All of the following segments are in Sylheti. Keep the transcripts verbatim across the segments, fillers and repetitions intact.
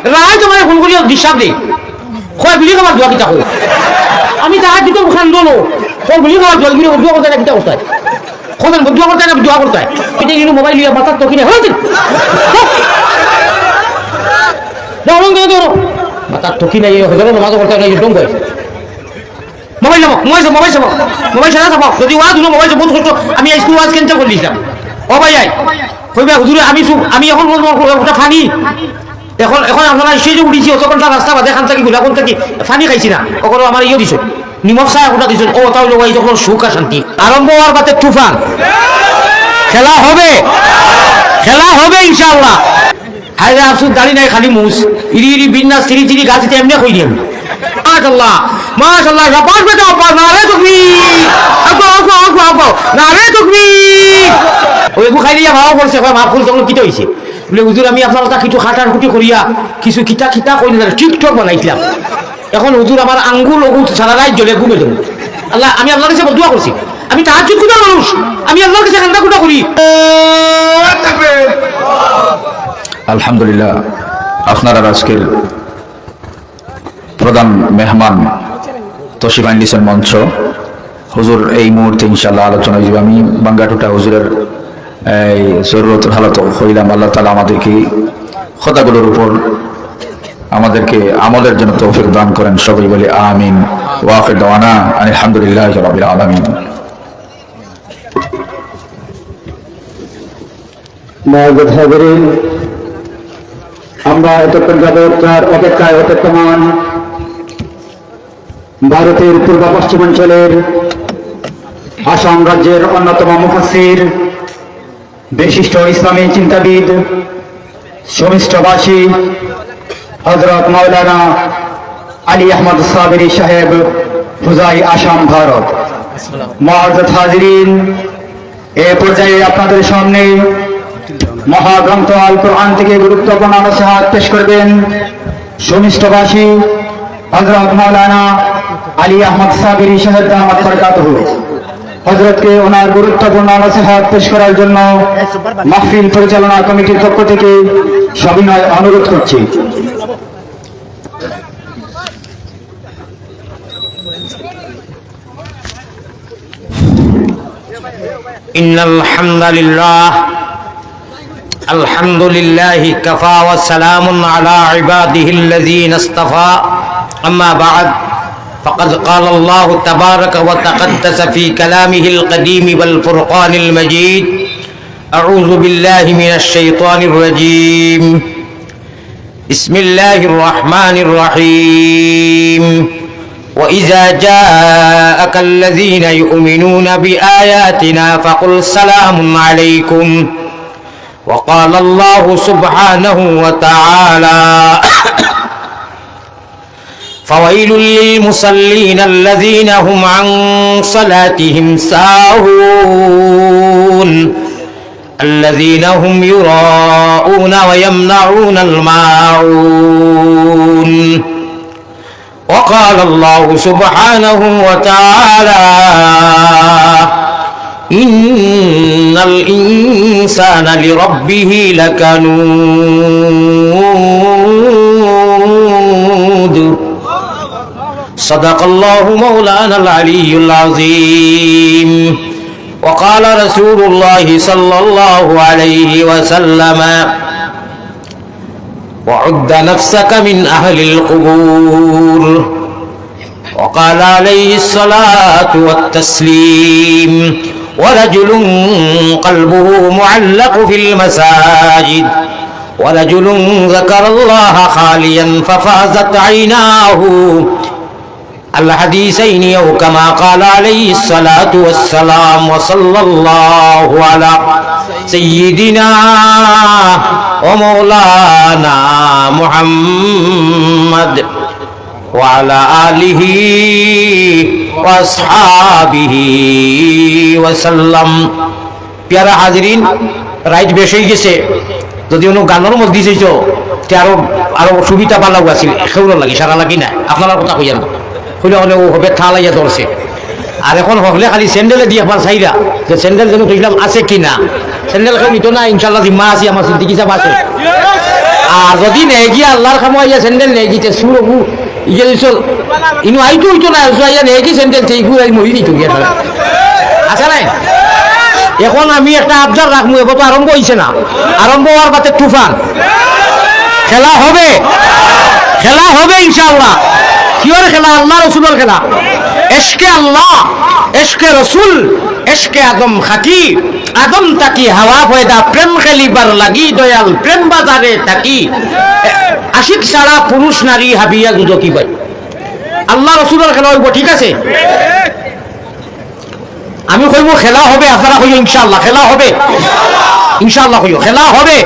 রাইত আমারে ফোন করিয়া disturb দেয়। কয়, "বিড়ি খাবার দোয়া কিতা কয়?" আমি তাহার ভিতরে খান দোনো। কয়, "বিড়ি খাবার দোয়া, বিড়ি দোয়া করতে না কিতা করতে?" কয়, "দোয়া করতে না, দোয়া করতে।" এটা কিন্তু মোবাইল নিয়ে মাথার তকি নেই। হলো তো? ধরো, ধরো, ধরো। মাথার তকি নেই, এই হজরত নামাজ করতে নেই, একদম করে। মোবাইল নামাও, মোবাইল চাপো, মোবাইল চাপো, মোবাইল চাপো। যদি ওয়াজ হুনো, মোবাইল চাপো, বহুত কষ্ট। আমি স্কুল ওয়াজ cancel করি দিছিলাম। ও ভাই, আই, কইবা, "হুজুরে, আমি চুপ, আমি এখন বলবো, ওটা ফানি।" এখন, এখন আপনারা stage-এ উঠেছি, অতক্ষণটা রাস্তা বাদে খান থাকি, গুলাগুন থাকি, ফানি খাইছি না। ওগুলো আমার ইয়ে দিছো, নিমক চা ওটা দিছো। ও, তাও লোক, এই যখন সুখ আর শান্তি। আরম্ভ হওয়ার বাদে তুফান। খেলা হবে, খেলা হবে ইনশাআল্লাহ। হায়রে আফসুস, দাড়ি নাই, খালি মুছ। ইরি ইরি বিন্না, সিরি চিরি গাছিতে এমনে কই দিম। মাশাআল্লাহ, মাশাআল্লাহ, শাবাশ বেটা, আব্বা, নারে তাকবীর। আব্বা, আব্বা, আব্বা, আব্বা, নারে তাকবীর। ওই এগু খাইলিয়া ভাও করছে, কয়, "মাফ করুন, তখন কিতা হইছে?" বলে, "হুজুর, আমি আপনার কথা কিছু কাটাকুটি করিয়া, কিছু কিতা কিতা কই না, TikTok বানাইছিলাম। এখন হুজুর, আমার আঙ্গুল ওগু সারা রাইত জ্বলে, ঘুমে যাবো। আল্লাহ, আমি আল্লাহর কাছে বদদোয়া করছি। আমি তাহাজ্জুদ খুদার মানুষ, আমি আল্লাহর কাছে কান্দা কুটা করি।" আলহামদুলিল্লাহ, আপনারার আজকের প্রধান মেহমান তশরিফ আনলিছেন মঞ্চ। হুজুর এই মুহূর্তে ইনশাআল্লাহ আলোচনা হইবে। আমি বাঙ্গাটুটা হুজুরের এই জরুরতর হালত হইলাম। আল্লাহ তাআলা আমাদেরকে কথাগুলোর উপর আমাদেরকে আমলের জন্য তৌফিক দান করেন। সবাই বলি আমিন। ওয়া আখির দাওয়ানা আনিল হামদুলিল্লাহি রাব্বিল আলামিন। মুআজ্জাজ হাজিরিন, আমরা এতক্ষণ যাবত যার অপেক্ষায় অপেক্ষমান ভারতের পূর্ব পশ্চিমাঞ্চলের আসাম রাজ্যের অন্যতম মুফাসসির, বিশিষ্ট ইসলামী চিন্তাবিদ, শোমিষ্টবাসী হযরত মাওলানা আলী আহমদ সাবিরী সাহেব, হোজাই, আসাম, ভারত। মুআজ্জাজ হাজিরিন, এ পর্যায়ে আপনাদের সামনে মহাগ্রন্থ আল কোরআন থেকে গুরুত্বপূর্ণ নসিহত পেশ করবেন শোমিষ্টবাসী হযরত মাওলানা আলী আহমদ সাবিরী সাহেব দামাত বারাকাতুহু। হযরতকে ওনার গুরুত্বপূর্ণ নসিহত পেশ করার জন্য মাহফিল পরিচালনা কমিটির পক্ষ থেকে সবিনয় অনুরোধ করছি। إن الحمد لله، الحمد لله كفى وسلام على عباده الذين اصطفى. أما بعد، فقد قال الله تبارك وتقدس في كلامه القديم والفرقان المجيد: أعوذ بالله من الشيطان الرجيم. بسم الله الرحمن الرحيم. وإذا جاءك الذين يؤمنون بآياتنا فقل سلام عليكم. وقال الله سبحانه وتعالى: فويل للمصلين الذين هم عن صلاتهم ساهون. الذين هم يراءون ويمنعون الماعون. وقال الله سبحانه وتعالى: إن الإنسان لربه لكنود. صدق الله مولانا العلي العظيم. وقال رسول الله صلى الله عليه وسلم: وعد نفسك من أهل القبور. وقال عليه الصلاة والتسليم: ورجل قلبه معلق في المساجد، ورجل ذكر الله خاليا ففاضت عيناه. الحديثين أو كما قال عليه الصلاة والسلام، وصلى الله على سيدنا ومولانا محمد وعلى آله وأصحابه وسلم. পিয়ারা হাজিরিন, রাইত বেশ অই গেছে, যদি কুনু গানর মধ্যে দিছইন তো, তে আরো, আরো সুবিধা ভালা আছিল, কেউর লাগি, সারা লাগি না, আপনারার কথা কইয়ার না। কইলে অনে ও হবে থালাইয়া ধরছে। আর এখন হকলে খালি স্যান্ডেলে দিয়া একবার চাইরা, যে স্যান্ডেল যেন কইলাম আছে কি না। স্যান্ডেল কেউ নিত না, ইনশাআল্লাহ জিম্মা আছি, আমার সিদ্দিকী সাহেব আছে। আর যদি নেগি আল্লাহর কামো আইয়া স্যান্ডেল নেগি, তে সুর অবু, ইগে দিছো, ইনু আইতো অইতো না, আইয়া নেগি স্যান্ডেল, তে ইগু আই মরি দিত গিয়া তারা। আচ্ছা নাই? এখন আমি একটা আবদার রাখমু, এবার তো আরম্ভ অইছে না, আরম্ভ অওয়ার বাদে তুফান। খেলা হবে, খেলা হবে ইনশাআল্লাহ। কিওর খেলা? আল্লাহ রসুলর খেলা। এশকে আল্লাহ, এশকে রসুল, এশকে আদম খাকি, আদম তাকি হাওয়া পয়দা, প্রেম খেলিবার লাগি দয়াল প্রেম বাজারে থাকি। আশিক ছাড়া পুরুষ নারী হাবিয়া দুদকি ভাই। আল্লাহ রসুলর খেলা অইব, ঠিক আছে? আমি কইমু খেলা হবে, আপনারা কইও ইনশাআল্লাহ খেলা হবে। ইনশাআল্লাহ কইও খেলা হবে।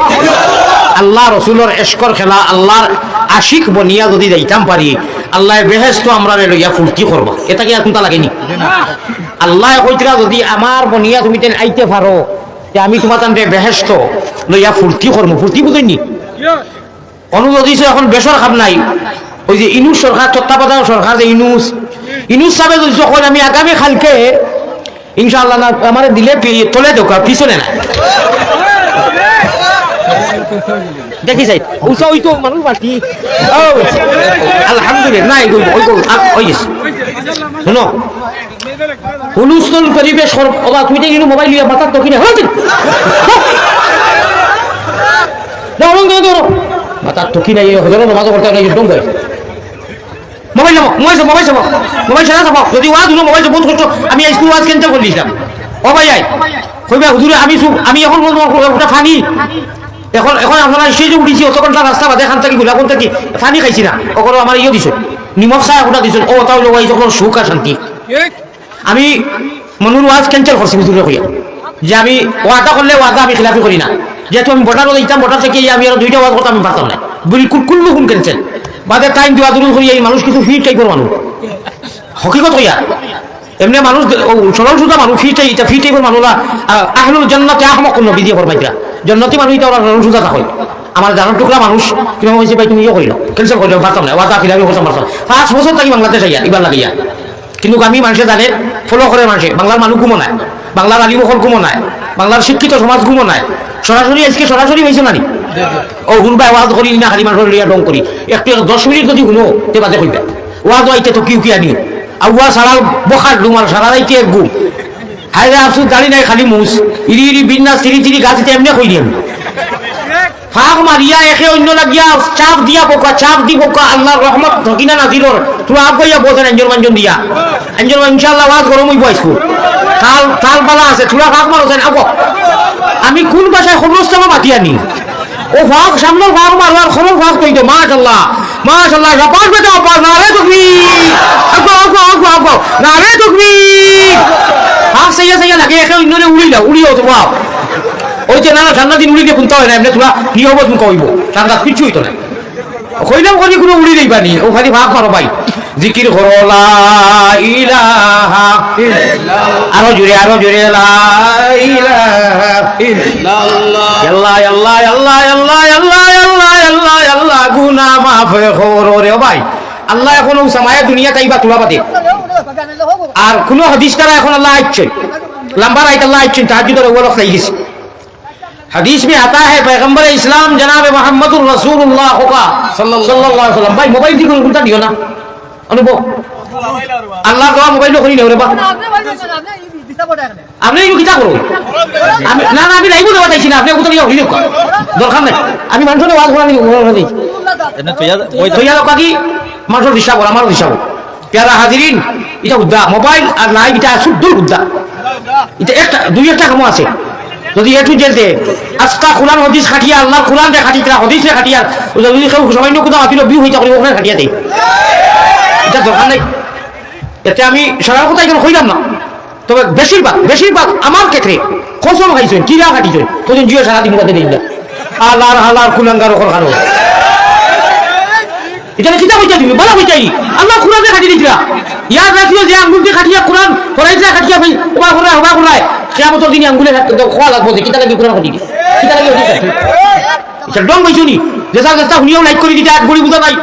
আল্লাহ রসুলর এশকর খেলা, আল্লাহর আশিক বনিয়া যদি যাইতাম পারি, আল্লাহ বেহেস্ত আমরারে লইয়া ফুর্তি করবা। এটা কি আর কুনটা লাগেনি? আল্লাহ কইতরা যদি আমার বনিয়া তুমি তেন আইতে পারো, যে আমি তোমার তানরে বেহেস্ত লইয়া ফুর্তি করমু, ফুর্তি বুঝইননি? অনুরোধ দিছে, এখন বেসর খাব নাই। ওই যে ইনুস সরকার, তত্ত্বাবধায়ক সরকার যে ইনুস, ইনুস সাহেব যদি যখন আমি আগামী কালকে ইনশাআল্লাহ না, আমারে দিলে পি-, তলে দেউকা, পিছনে না। দেখি যাই, উষা ওই তো মানুষ বাকি। ও, আলহামদুলিল্লাহ, না, ওই, ওই, ওই, আ, ওই গেছে। শুনো, হুলুস্থুল পরিবেশ কর-, ওবা, তুই তো কিন্তু মোবাইল নিয়ে মাথার দক্ষিণে, হলো তুই? ধরো, ধরো, ধরো। মাথার দক্ষিণে এই হজরত নামাজ করতে হয়, একদম করে। মোবাইল নামো, মোবাইল চাপো, মোবাইল চাপো, মোবাইল চাপো। যদি ওয়াজ হুনো, মোবাইল চাপো, বহুত কষ্ট। আমি এই স্কুল ওয়াজ cancel করি দিছিলাম। ও ভাই, আয়। কইবা, "হুজুরে, আমি সু-, আমি এখন বলবো, ওটা ফানি।" এখন, এখন আপনারা stage-এ উঠিছি, অত ঘন্টা রাস্তা বাদে খান থাকি, গুলা কোন থাকি, ফানি খাইছি না। ওগুলো আমার ইয়ে দিছে। নিমক চা ওটা দিছে। ও, তাও লোক, এই যখন সুখ আর শান্তি। আমি মনুর ওয়াজ cancel করছি হুজুরে কইয়া, যে আমি ওয়াদা করলে ওয়াদা আমি খিলাফি করি না। যেহেতু আমি বর্ডারও দিতাম, বর্ডার থেকে আমি আরো দুইটা ওয়াজ করতাম, আমি পারতাম না। বিলকুল কুল্লুহুম cancel। বাদে time দেওয়া দুরুদ করি, এই মানুষ কিছু ফিট টাইপের মানুষ। হকিকত কইয়া। এমনি মানুষ দে-, ও সরল সুজা মানুষ, ফিট টাইপ, এটা ফিট টাইপের মানুষ না। আ-, আহলুল জান্নাতে আহমাকুন নবী দিয়ে ফরমাইতরা। জান্নাতি মানুষ এটা ওরা সরল সুজা থাকে। আমার জানার টুকরা মানুষ, কিভাবে হয়েছে ভাই, তুমি ইয়ে করিল, cancel করিল, পারতাম না, ওয়াদা খিলাফি করতাম পারতাম না। পাঁচ বছর থাকি বাংলাদেশ আইয়া, ইবার লাগিয়া। কিন্তু আমি মানুষে জানে, follow করে মানুষে, বাংলার মানুষ ঘুমো নাই, বাংলার আলিম অকল ঘুমো নাই, বাংলার শিক্ষিত সমাজ ঘুমো নাই। সরাসরি আজকে সরাসরি হয়েছে না নি? ও হুনবায় ওয়াজ করি না, খালি মানুষ লইয়া ঢং করি। একটু এক দশ মিনিট যদি হুনো, তে বাদে কইবা। ওয়াজ আইতে তো কিউ কি আনি। আউয়া সারা বখার ডুমার সারা রাইতে এক ঘুম। হায়রে আফসুস দাড়ি নাই খালি মুস। ইরি ইরি বিন্না সিরি সিরি গাছ ইতে এমনে কই দিম। ফাঁক মারিয়া একে অন্য লাগিয়া চাপ দিয়া বোকা, চাপ দি বোকা, আল্লাহর রহমত ধকিনা নাজিলর। তোরা আগুয়াইয়া বসেন আঞ্জুর মাঞ্জুর দিয়া। আঞ্জুর মা-, ইনশাআল্লাহ ওয়াজ গরম হইব আইসু। তাল, তাল বালা আছে, তোরা ফাঁক মারো যেন, আগো। আমি কোন ভাষায় খবরস্থানও মাতিয়া নি। ও ফাঁক, সামনে ফাঁক মারো, আর খবর ফাঁক তৈরি, মাশাআল্লাহ। মাশাআল্লাহ, শাবাশ বেটা, শাবাশ। নারে তকবীর। আগো, আগো, আগো, আগো। নারে তকবীর। ফাঁক চাইয়া চাইয়া লাগে, একে অন্যরে উড়ি না, উড়িও তো বাপ। ওই যে না, না, ঠান্ডা দিন উড়ি দিয়ে কুনতা হয় না, এমনি তোরা নিয়মত মুখা হইব। ঠান্ডা কিচ্ছু হইতো না। কইলাম করি কোনো উড়ি দিবা নি, ও খালি ফাঁক মারো ভাই। জিকির করো লা ইলাহা ইল্লাল্লাহ। আরো জোরে, আরো জোরে লা ইলাহা ইল্লাল্লাহ। আল্লাহ, আল্লাহ, আল্লাহ, আল্লাহ, আল্লাহ, আল্লাহ, আল্লাহ, আল্লাহ, গুনা মাফ করো রে। ও ভাই, আল্লাহ এখন ও সামায়া দুনিয়া তাইবা তুলা বাদে। আর কোনো হাদিস তারা এখন আল্লাহ আইছে। লম্বা রাইত আল্লাহ আইছে, তাহাজ্জুদর আউয়াল খাই গেছে। হাদিস মে আতা হে, পয়গম্বর ইসলাম জনাব মোহাম্মদুর রাসূলুল্লাহ হোকা সাল্লাল্লাহু আলাইহি ওয়াসাল্লাম। ভাই, মোবাইল দি কোনো কোনটা দিও না। অনুভব। আল্লাহর দোয়া মোবাইল করি না রে বা। আপনি এই কিতা করো? আমি, না, না, আমি লাইভও দেওয়া চাইছি না, আপনি কোথাও ইয়ে হইল। দরকার নাই। আমি মানুষের ওয়াজ করানি, করানি। এনে তো ইয়া, ওই তো ইয়া লোক কি? মানুষের দিশা বল, আমারও দিশা বল। পেয়ারা হাজিরিন, এটা হুদ্দা, মোবাইল আর লাইভ এটা শুদ্ধ হুদ্দা। এটা একটা, দুই একটা কামও আছে। যদি এ টু জেড দে, আজকা কোরআন হাদিস খাটিয়া, আল্লাহর কোরআন রে খাটিয়া, হাদিস রে খাটিয়া, ও যদি কেউ সামান্য কোথাও আপিল ভিউ হইতে পারে, ওখানে খাটিয়া দেয়। এটা দরকার নাই। এতে আমি সারা কথা এখানে কইলাম না। তবে বেশিরভাগ, বেশিরভাগ আমার ক্ষেত্রে কসম খাইছেন, কিরা খাটিছেন, কজন জিও সারা দিন কাটে দিন না। আলার হালার কুলাঙ্গার ওখর খানো। এটা কিতা কইতা দিবি? বালা কইতাই। আল্লাহ কোরআনে খাটি দিতরা। ইয়াদ রাখিও যে আঙ্গুল দিয়ে খাটিয়া কোরআন, পড়াইতরা খাটিয়া ভাই, ওবা কোরআন, ওবা কোরআন। কিয়ামতর দিনে আঙ্গুলে খোয়া লাগবো যে, কিতা লাগি কোরআন খাটি? কিতা লাগি খাটি? এটা ডং পাইছো নি? যেটা, যেটা শুনিয়াও লাইক করি দিতে এক গুড়ি বুঝা নাই।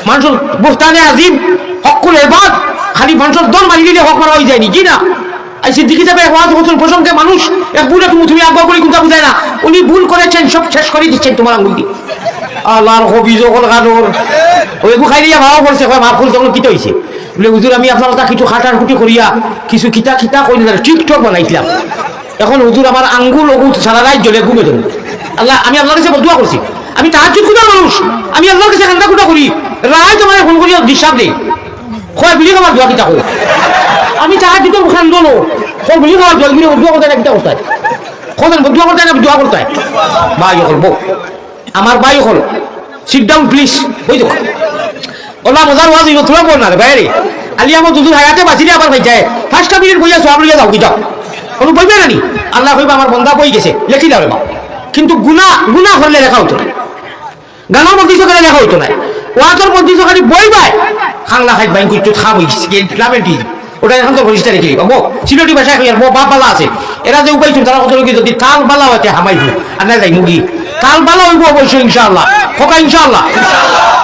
মানুষের বুহতানে আজিম, হক্কুল এবাদ, খালি মানুষের দল মারি দিলে হক মারা হয়ে যায়নি, জি না? এই সিদ্দিকি সাহেব এক ওয়াজ করছেন প্রসঙ্গে মানুষ, এক ভুল একটু তুমি একবার করে কোনটা বুঝায় না। উনি ভুল করেছেন, সব শেষ করে দিচ্ছেন তোমার আঙ্গুল দিয়ে। আল্লাহর খবিজ অকল কানোর। অউ এগু খাইলিয়া ভাও পড়ছে, কয়, "মাফ করছে, অখন কিতা অইছে?" বলে, "হুজুর, আমি আপনার কথা কিছু কাটাকুটি করিয়া কিছু কিতা কিতা কইন না, TikTok বানাইছিলাম। এখন হুজুর আমার আঙ্গুল অগু সারা রাইত জ্বলে ঘুমে ধরে। আল্লাহ, আমি আল্লাহর কাছে বদদোয়া করছি। আমি তাহাজ্জুদ খুদার মানুষ, আমি আল্লাহর কাছে কান্দা-কুটা করি, রাইত আমারে ফোন করিয়া disturb দেয়। কয়, 'বিড়ি খাবার দোয়া কিতা কয়?' আমি তাহাজ্জুদর কান্দো লো। কয়, 'বিড়ি খাবার দোয়া, বিড়ি দোয়া করতে না কিতা করতে?' কয়, 'বদদোয়া করতে না দোয়া করতে?' ভাই অকল, বউ। আমার ভাই অকল, sit down please, বই দেখো। ওলা মজার ওয়াজ অইবো, তোরা বল না রে ভাই রে। আলী আহমদ হুজুর হায়াতে বাঁচিলে আবার ভাই যায়, পাঁচটা মিনিট বইয়া সওয়াব লইয়া যাও, কি যাও। কোনো বইবে না নি? আল্লাহ কইবা, "আমার বন্দা বই গেছে, লেখি দাও রে বাবা।" কিন্তু গুনা, গুনা করলে লেখা অইতো না। গানর মধ্যে সকালে লেখা অইতো না। ওয়াজর মধ্যে সকালে বই ভাই, খাংলা খাই বাইন কুচ্ছু খাম অই গেছে, কি লাভের কি? ওটা এখন তো পরিষ্কার রেখে দিবা। বউ, সিলেটি ভাষায় কইয়ার, বউ, বাপ বালা আছে। এরা যে উপায় তারা কত লোকে যদি তাল বালা হইতে হামাইবো, আর না যাই মুগি। তাল বালা অইবো অবশ্যই ইনশাআল্লাহ। খোকা ইনশাআল্লাহ।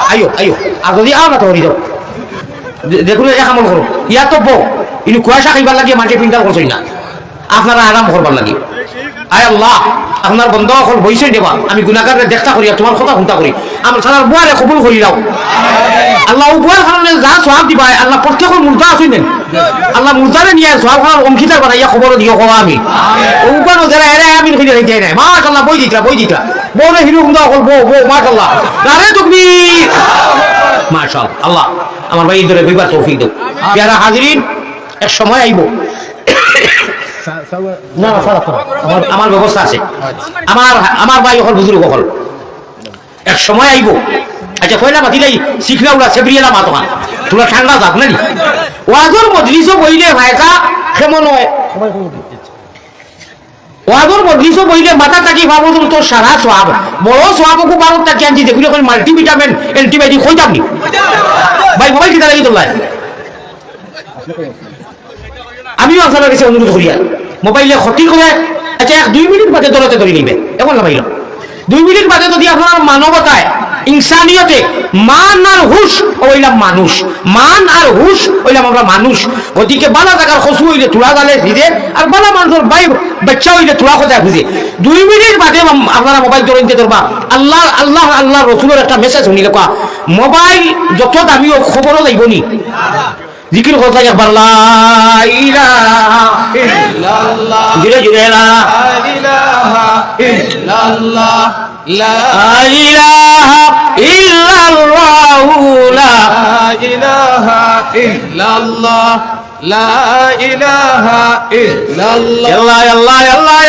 আইও, আইও। আর যদি আও না তো হরি যাও। দে-, দেখুন, এক আমল করো। ইয়া তো বউ, ইনি কুয়াশা খাইবার লাগিয়া মাঝে পিন্ডাল করছই না। আপনারা আরাম করবার লাগি। আয় আল্লাহ, আপনার বন্দা অকল বইছইন দেবা, আমি গুনাহগাররে দেখতা করি আর তোমার কথা হুনতা করি। আমার সারার বুয়ারে কবুল করি লাও। আল্লাহ, অউ বুয়ার কারণে যা সওয়াব দিবা, আল্লাহ প্রত্যেকর মুর্দা আছইন নি। আল্লাহ মুর্দারে নিয়া সওয়াব খানার অংশীদার বানাইয়া কবরো দিও, কও আমিন। অউ বুয়ারও যারা এরা আমিন কইলে হইতে নাই। মাশাআল্লাহ, বই দিতরা, বই দিতরা। বউরে হিরো হুন্দা অকল বউ, বউ, মাশাআল্লাহ। নারে তকবীর। মাশাআল্লাহ। আল্লাহ, আমার ভাই ইদরে বইবার তৌফিক দেও। পেয়ারা হাজিরিন, এক সময় আইবো। না, না, খারাপ, খারাপ। আমার, আমার ব্যবস্থা আছে। আমার, আমার ভাই অকল, বুজুর্গ অকল। এক সময় আইবো। আচ্ছা, পয়লা মাতিলাই শিখলা উলা সেবরিয়েলা মা তখন। তোমরা ঠান্ডা যাক না নি? ওয়াজর মজলিসও বইলে ভাইকা কেমন হয়? ওয়াজর মজলিসও বইলে মাথা থাকি পা পর্যন্ত সারা সওয়াব। বড় সওয়াব অগু ভারত থাকি আনছি, যেগুলো এখন multivitamin, antibiotic কইতাম নি? ভাই, মোবাইল কিতা লাগি তোলাই? আমিও আপনার কাছে অনুরোধ করিয়ার, মোবাইলে ক্ষতি করে, আচ্ছা, এক দুই মিনিট বাদে ধরতে ধরি নিবে, এখন লামাইল। দুই মিনিট বাদে যদি আপনার মানবতায়, ইনসানিয়তে, মান আর হুশ অইলা মানুষ, মান আর হুশ অইলাম আমরা মানুষ। গতিকে বালা জাগার কচু অইলে তুলা জালে ভিজে, আর বালা মানুষর ভাই বাচ্চা অইলে তুলা কথায় বুঝে। দুই মিনিট বাদে আম-, আপনারা মোবাইল ধরইনতে ধরবা, আল্লাহ, আল্লাহ, আল্লাহ রসুলর একটা মেসেজ হুনিলে কওয়া, মোবাইল যত দামি অউক, খবরও যাইবো নি। জিকির করতে একবার, লা ইলাহা ইল্লাল্লাহ। জুরে জুরে লা। লা ইলাহা ইল্লাল্লাহ। লা ইলাহা ইল্লাল্লাহু লা ইলাহা ইল্লাল্লাহ। লা ইলাহা ইল্লাল্লাহ। আল্লাহ,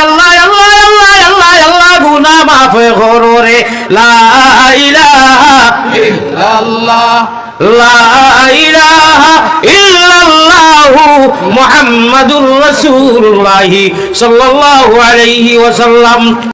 আল্লাহ, আল্লাহ, গুনা মাফ করো রে। লা ইলাহা ইল্লাল্লাহ। লা ইলাহা ইল্লাল্লাহু মুহাম্মাদুর রাসূলুল্লাহ সাল্লাল্লাহু আলাইহি ওয়াসাল্লাম।